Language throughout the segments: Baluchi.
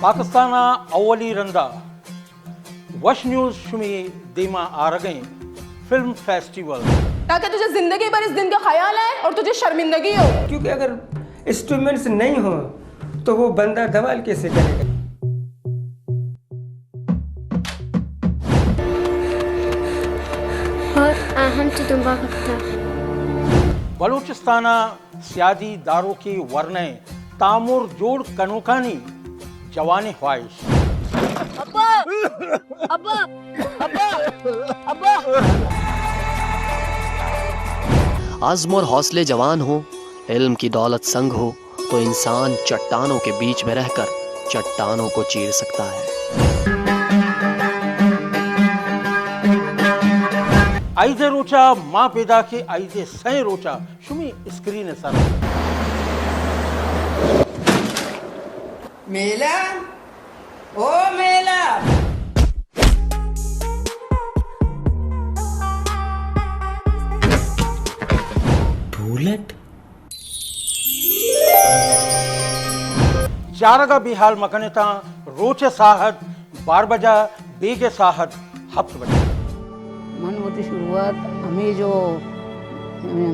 پاکستان ءَ اولی رندا وش نیوز شمی دیما آرگیں فلم فیسٹیول۔ تاکہ تجھے زندگی بھر اس دن کا خیال آئے اور تجھے شرمندگی ہو۔ کیونکہ اگر انسٹرومنٹس نہیں ہوں تو وہ بندہ دھمال کیسے کرے گا؟ اور آہم چی تمبا کرتا۔ بلوچستان ءَ سیادی داروکیں ورنائیں تامر جوڑ کنوکانی جوانیں خواہش۔ ابا! ابا! ابا! ابا! عزم اور حوصلے جوان ہوں، علم کی دولت سنگ ہو، تو انسان چٹانوں کے بیچ میں رہकर چट्टानों को चीर सकता है۔ عید ءِ روچا ما پیداکیں، عید ءِ سئیں روچا شمی اسکرین ءِ سرا۔ میلا، او میلا۔ ڈھولٹ۔ چارگ ءَ بے حال مکن اتاں، روچ ءِ ساہت بار بجا، بیگ ءِ ساہت ہپت بجا۔ من وتی شروعات ہمے جو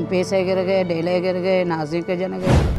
پیسہ گرگ ءَ، ڈیلہ گرگ ءَ، نازینک ءَ جنگ ءَ۔